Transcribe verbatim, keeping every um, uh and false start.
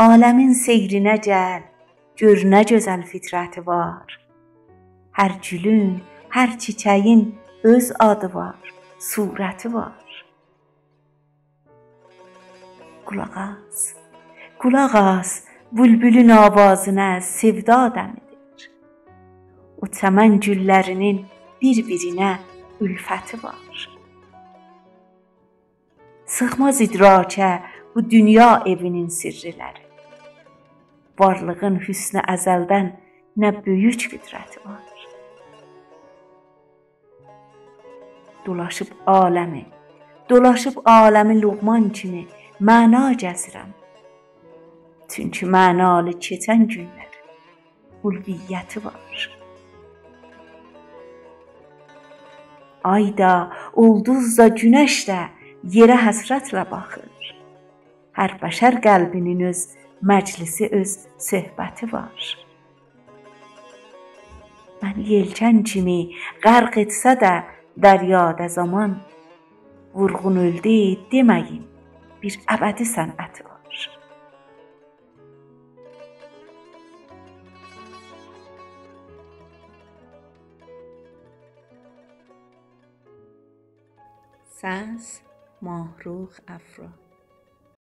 عالمین سیرینه گل، گؤر نه گؤزل فطرتی وار. هر گولون، هر چیچه‌یین اؤز آدی وار، صورتی وار. قولاق آس، قولاق آس، بولبولون آوازینا، سئودا دمی‌دیر. او چمن گوللرینین بیر-بیرینه الفتی وار. سیغماز ادراکه بو دونیا ائوینین سرّلری. وارلیغین حسن ازلدن نه بؤیوک قدرتی وار. دولاشیب عالمی، دولاشیب عالمی لقمان کیمی معنا گزیرم. چونکی معنالی کئچن گونلرین علویتی وار. آی دا، اولدوز دا، گونش ده یئره حسرتله باخیر. هر بشر قلبینین اؤز مجلسی، اؤز صحبتی وار. منی یئلکن کیمی غرق ائتسه ده دریادا زامان، وورغون اؤلدو دئمه‌یین، بیر ابدی صنعتی وار. سس: ماهرخ افرا.